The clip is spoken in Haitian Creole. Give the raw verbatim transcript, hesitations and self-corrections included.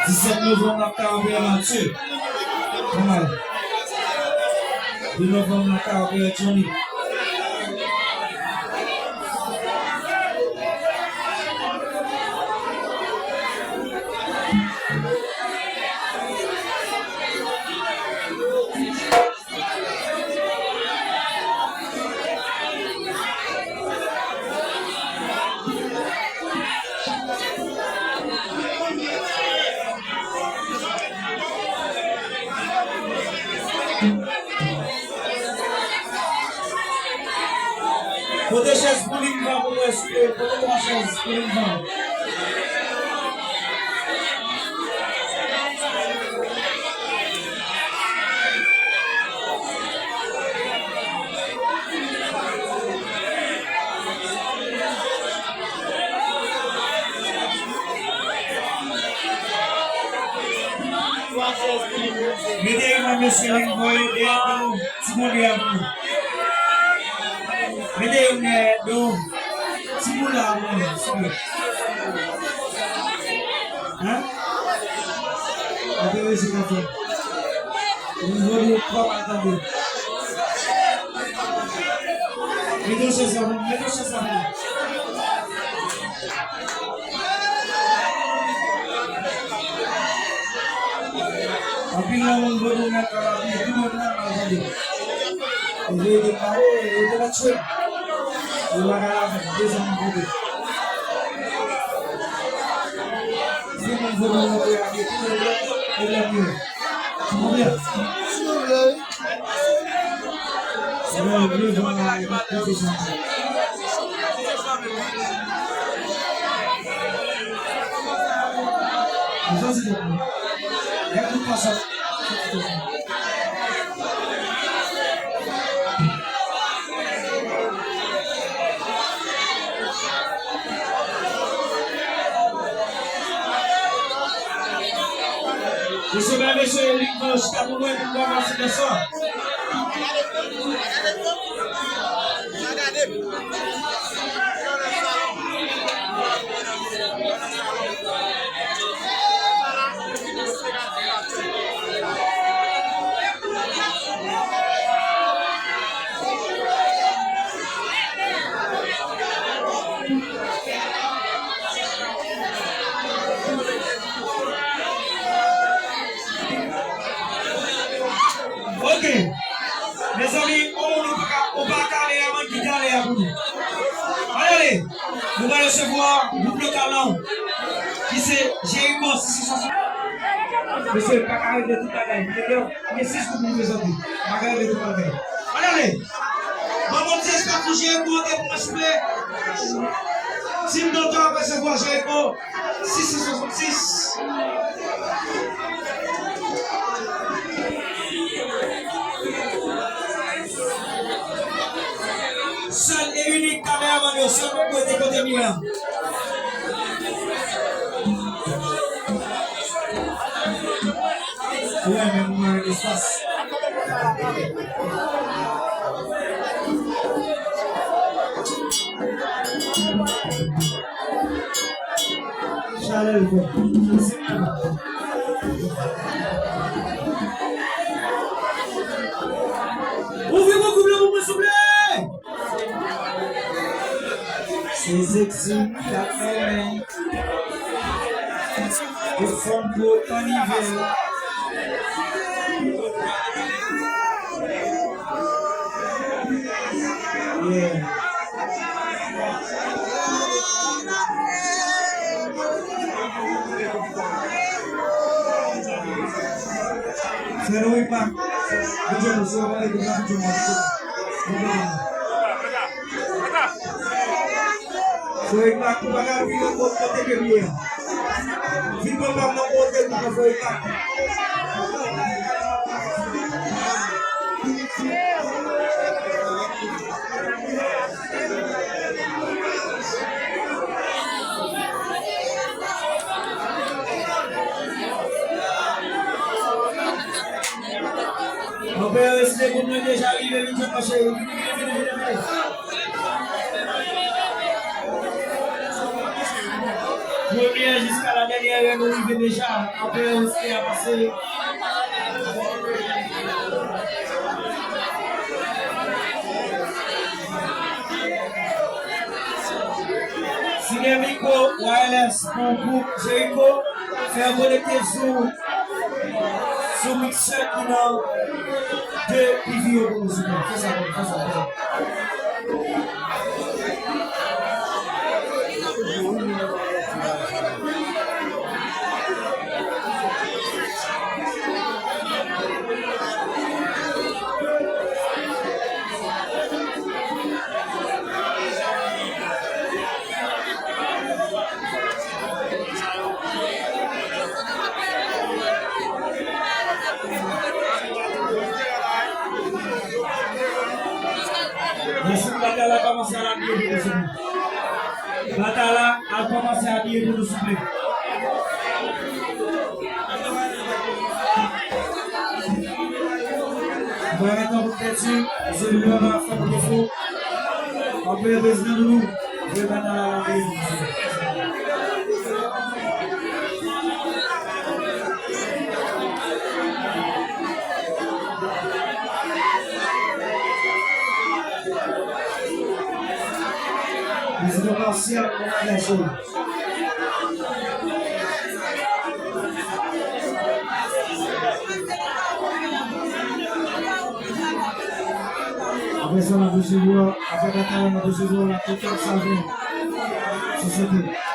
Disèt novanm, n ap ka ouvè Matye. Kòman? De novanm, n ap ka ouvè Johnny. Pote chèz pou li, m va pou mwen, souple. Pote twa chèz pou li, m va. Mete yon mesye Lingboy dèyè do, ti moun dèyè pou. Mete yon dèyè do, ti moun la pou, souple. Hein? Apre mesye ka fè. Yon vodou pa mal tande. Mete yon chèz la pou mwen, mete yon chèz la pou mwen. Anpil nan moun vodou mèt la, la pi, tout moun nan mal tande. Ou vle te pale, yo te la tchwe. Yo pa ka la fè, de zam kote. Si moun vodou mèt la, yo te la, yo te la. Silvouplè. Mesye, bay mesye lik nan chita pou mwen, pou mwen pase nan sa. Ok. Mezanmi, on moun ou pa ka, ou pa ka ale a, mwen ki ka ale a pou nou. Ann ale. Nou pral resevwa gwoup lokal la, ki se Jeriko sis san swasant. Mesye, pa ka regle tout bagay. Mesye, gen sis gwoup nou prezante. Pa ka regle tout bagay. Ann ale. Ban mwen ti respè pou Jeriko, te pou mwen, souple. Si m nan tò, ap resevwa Jeriko. Sis san swasannsis. Sèl e inik kameramann yo, sèl mwen kote kote m ye a. Ou renmen moun nan espas. Chalè l fò. Ouvri pou gwoup la pou mwen, souple! Se Zexi k ap mennen. Tout fanm pou otan nivo. Yeah. Frè Loïc Marc, Bondye nou sou pale pou Bondye nou. Frè Loïc Marc, ou pa ka vin nan kote ke m ye a. Vin pran pa m nan kote pou mwen, Frè Loïc Marc. Anpè yo esite pou mwen deja rive, vin jwenn mwen cheri. Vini, vini, vini, vini, vini. Premye jiska la. Dèyè nou rive deja, apre yo te avanse. Si gen mikwo wireless pou gwoup Jericho, fè konekte sou, sou miksè ki nan de P V yo pou nou, souple. Fè sa, fè sa, fè sa. Mèsi, batay la kòmanse al abiye pou nou, souple. Batay la al kòmanse abiye pou nou, souple. Mwen mèt an bout tèt, se li menm a fè pou defo. Anpil prezidan Doudou. Voye batay la al abiye pou nou, souple. Prezidan Martial, kòmandan Joli. Apre sa, n ap resevwa, apre batay la, n ap resevwa la Total Savon Sosyete.